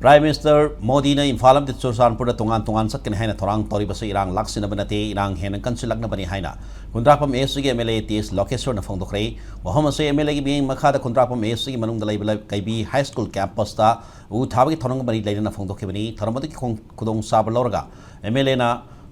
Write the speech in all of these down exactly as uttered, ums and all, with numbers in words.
Prime Minister ꯃꯣꯗꯤꯅ ꯏꯝꯐꯥꯜ ꯑꯃꯗꯤ ꯆꯨꯔꯆꯥꯟꯄꯨꯔꯗ ꯇꯣꯉꯥꯟ ꯇꯣꯉꯥꯟ ꯆꯠꯀꯅꯤ ꯍꯥꯏꯅ ꯊꯧꯔꯥꯡ ꯇꯧꯔꯤꯕꯁꯤ ꯏꯔꯥꯡ ꯂꯥꯛꯁꯤꯟꯅꯕ ꯅꯠꯇꯦ, ꯏꯔꯥꯡ ꯍꯦꯟꯅ ꯀꯟꯁꯤꯜꯂꯛꯅꯕꯅꯤ ꯍꯥꯏꯅ ꯈꯨꯟꯗ꯭ꯔꯥꯛꯄꯝ ꯑꯦꯁ ꯁꯤꯒꯤ ꯑꯦꯝ ꯑꯦꯜ ꯑꯦ ꯇꯤ ꯑꯦꯁ ꯂꯣꯀꯦꯁꯣꯔꯅ ꯐꯣꯡꯗꯣꯛꯈ꯭ꯔꯦ꯫ ꯋꯥꯐꯝ ꯑꯁꯤ ꯑꯦꯝ ꯑꯦꯜ ꯑꯦꯒꯤ ꯃꯤꯠꯌꯦꯡ ꯃꯈꯥꯗ ꯈꯨꯟꯗ꯭ꯔꯥꯛꯄꯝ ꯑꯦꯁ ꯁꯤꯒꯤ ꯃꯅꯨꯡꯗ ꯂꯩꯕ ꯂꯩ-, ꯀꯩꯕꯤ ꯍꯥꯏ ꯁ꯭ꯀꯨꯜ ꯀꯦꯝꯄꯁꯇ ꯎ ꯊꯥꯕꯒꯤ ꯊꯧꯔꯝꯒ ꯃꯔꯤ ꯂꯩꯅꯅ ꯐꯣꯡꯗꯣꯛꯈꯤꯕꯅꯤ꯫ ꯊꯧꯔꯝ ꯑꯗꯨꯒꯤ ꯈꯣꯡ-, ꯈꯨꯗꯣꯡꯆꯥꯕ ꯂꯧꯔꯒ ꯑꯦꯝ ꯑꯦꯜ ꯑꯦꯅ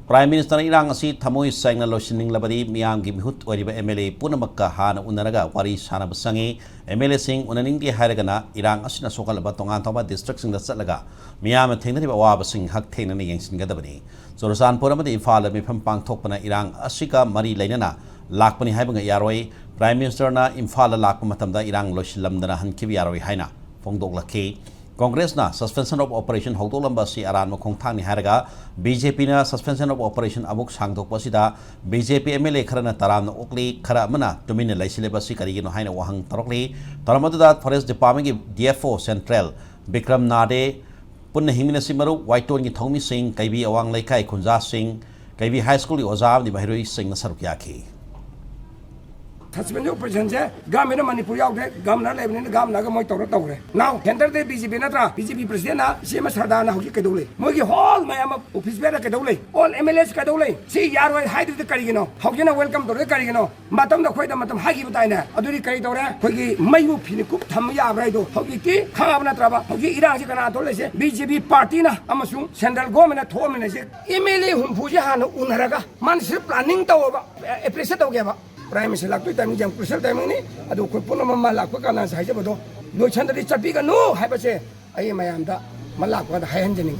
ꯄ꯭ꯔꯥꯏꯝ ꯃꯤꯅꯤꯁꯇꯔꯅ ꯏꯔꯥꯡ ꯑꯁꯤ ꯊꯃꯣꯏ ꯁꯦꯡꯅ ꯂꯣꯏꯁꯤꯟꯅꯤꯡꯂꯕꯗꯤ ꯃꯤꯌꯥꯝꯒꯤ ꯃꯤꯍꯨꯠ ꯑꯣꯏꯔꯤꯕ ꯑꯦꯝ ꯑꯦꯜ ꯑꯦ ꯄꯨꯝꯅꯃꯛꯀ ꯍꯥꯟꯅ ꯎꯅꯔꯒ ꯋꯥꯔꯤ ꯁꯥꯅꯕ ꯆꯪꯏ꯫ ꯑꯦꯝ ꯑꯦꯜ ꯑꯦꯁꯤꯡ ꯎꯅꯅꯤꯡꯗꯦ ꯍꯥꯏꯔꯒꯅ ꯏꯔꯥꯡ ꯑꯁꯤꯅ ꯁꯣꯛꯍꯜꯂꯕ ꯇꯣꯉꯥꯟ ꯇꯣꯉꯥꯟꯕ ꯗꯤꯁꯇ꯭ꯔꯤꯛꯁꯤꯡꯗ ꯆꯠꯂꯒ ꯃꯤꯌꯥꯝꯅ ꯊꯦꯡꯅꯔꯤꯕ ꯑꯋꯥꯕꯁꯤꯡ ꯍꯛꯊꯦꯡꯅꯅ ꯌꯦꯡꯁꯤꯟꯒꯗꯕꯅꯤ꯫ ꯆꯨꯔꯆꯥꯟꯄꯨꯔ ꯑꯃꯗꯤ ꯏꯝꯐꯥꯜꯗ ꯃꯤꯐꯝ ꯄꯥꯡꯊꯣꯛꯄꯅ ꯏꯔꯥꯡ ꯑꯁꯤꯒ ꯃꯔꯤ ꯂꯩꯅꯅ ꯂꯥꯛꯄꯅꯤ ꯍꯥꯏꯕ ꯌꯥꯔꯣꯏ꯫ ꯄ꯭ꯔꯥꯏꯝ ꯃꯤꯅꯤꯁꯇꯔꯅ ꯏꯝꯐꯥꯜꯗ ꯂꯥꯛꯄ ꯃꯇꯝꯗ ꯏꯔꯥꯡ ꯂꯣꯏꯁꯤꯜꯂꯝꯗꯅ ꯍꯟꯈꯤꯕ ꯌꯥꯔꯣꯏ ꯍꯥꯏꯅ ꯐꯣꯡꯗꯣꯛꯂꯛꯈꯤ꯫ ꯀꯣꯡꯒ꯭ꯔꯦꯁꯅ suspension of operation ꯍꯧꯗꯣꯛꯂꯝꯕ ꯑꯁꯤ ꯑꯔꯥꯟꯕ ꯈꯣꯡꯊꯥꯡꯅꯤ ꯍꯥꯏꯔꯒ ꯕꯤ ꯖꯦ ꯄꯤꯅ suspension of operation ꯑꯃꯨꯛ ꯁꯥꯡꯗꯣꯛꯄ ꯑꯁꯤꯗ B J P M L A ꯈꯔꯅ ꯇꯔꯥꯝꯅ ꯑꯣꯛꯂꯤ, ꯈꯔ ꯑꯃꯅ ꯇꯨꯃꯤꯟꯅ ꯂꯩꯁꯤꯜꯂꯤꯕ ꯑꯁꯤ ꯀꯔꯤꯒꯤꯅꯣ ꯍꯥꯏꯅ ꯋꯥꯍꯪ ꯇꯧꯔꯛꯂꯤ꯫ ꯊꯧꯔꯝ ꯑꯗꯨꯗ ꯐꯣꯔꯦꯁ ꯗꯤꯄꯥꯔꯠꯃꯦꯟꯒꯤ D F O central Bikram ꯅꯥꯗꯦ, ꯄꯨꯟꯅ ꯍꯤꯡꯃꯤꯟꯅꯁꯤ ꯃꯔꯨꯞ ꯋꯥꯏꯇꯣꯟꯒꯤ ꯊꯧꯃꯤꯁꯤꯡ, ꯀꯩꯕꯤ ꯑꯋꯥꯡ ꯂꯩꯀꯥꯏ ꯈꯨꯟꯖꯥꯁꯤꯡ, ꯀꯩꯕꯤ ꯍꯥꯏ ꯁ꯭ꯀꯨꯜꯒꯤ ꯑꯣꯖꯥ ꯑꯃꯗꯤ ꯃꯍꯩꯔꯣꯏꯁꯤꯡꯅ ꯁꯔꯨꯛ ꯌꯥꯈꯤ꯫ Suspension operation say government of Manipur ꯌꯥꯎꯗ꯭ꯔꯦ, governor ꯂꯩꯕꯅꯤꯅ governor ꯒ ꯃꯣꯏ ꯇꯧꯔ ꯇꯧꯈ꯭ꯔꯦ꯫ Now centre ꯗ ꯕꯤ ꯖꯦ ꯄꯤ ꯅꯠꯇ꯭ꯔꯥ? ꯕꯤ ꯖꯦ ꯄꯤ president ꯅ ꯁꯤ ꯑꯦꯝ ꯁꯔꯗꯥꯔꯅ ꯍꯧꯖꯤꯛ ꯀꯩꯗꯧ ꯂꯩ? ꯃꯣꯏꯒꯤ whole ꯃꯌꯥꯝ ꯑꯃ office bearer ꯀꯩꯗꯧ ꯂꯩ? All ꯑꯦꯝ ꯑꯦꯜ ꯑꯦꯁ ꯀꯩꯗꯧ ꯂꯩ? ꯁꯤ ꯌꯥꯔꯣꯏ ꯍꯥꯏꯗ꯭ꯔꯤꯗꯤ ꯀꯔꯤꯒꯤꯅꯣ? ꯍꯧꯖꯤꯛꯅ welcome ꯇꯧꯔꯤꯗꯤ ꯀꯔꯤꯒꯤꯅꯣ? ꯃꯇꯝꯗ ꯑꯩꯈꯣꯏꯗ ꯃꯇꯝ ꯍꯥꯏꯈꯤꯕ ꯇꯥꯏꯅꯦ꯫ ꯑꯗꯨꯗꯤ ꯀꯔꯤ ꯇꯧꯔꯦ? ꯑꯩꯈꯣꯏꯒꯤ ꯃꯩꯕꯨ ꯐꯤꯅꯤꯀꯨꯞ ꯊꯝꯕ ꯌꯥꯕ꯭ꯔꯥ ꯍꯥꯏꯗꯣ ꯍꯧꯖꯤꯛꯇꯤ ꯈꯪꯉꯕ ꯅꯠꯇ꯭ꯔꯕ? ꯍꯧꯖꯤꯛ ꯏꯔꯥꯡꯁꯤ ꯀꯅꯥ ꯇꯧ ꯂꯩꯁꯦ? ꯕꯤ ꯖꯦ ꯄꯤ party ꯅ ꯑꯃꯁꯨꯡ central government ꯅ ꯊꯣꯛꯑꯃꯤꯟꯅꯁꯦ꯫ ꯑꯦꯝ ꯑꯦꯜ ꯑꯦ ꯍꯨꯝꯐꯨꯁꯦ ꯍꯥꯟꯅ ꯎꯅꯔꯒ ꯃꯥꯅ ꯁꯤ planning ꯇꯧꯕ, appreciate ꯇꯧꯒꯦꯕ꯫ Prime Minister ꯂꯥꯛꯇꯣꯏ timing ꯁꯦ ꯌꯥꯝ crucial timing ꯅꯤ꯫ ꯑꯗꯨ ꯑꯩꯈꯣꯏ ꯄꯨꯝꯅꯃꯛ ꯃꯥ ꯂꯥꯛꯄ ꯀꯥꯟꯗ ꯉꯁꯥꯏ ꯍꯥꯏꯖꯕꯗꯣ ꯂꯣꯏꯁꯟꯗ꯭ꯔꯗꯤ ꯆꯠꯄꯤꯒꯅꯨ ꯍꯥꯏꯕꯁꯦ ꯑꯩ ꯃꯌꯥꯝꯗ ꯃꯥ ꯂꯥꯛꯄ ꯀꯥꯟꯗ ꯍꯥꯏꯍꯟꯖꯅꯤꯡꯉꯤ꯫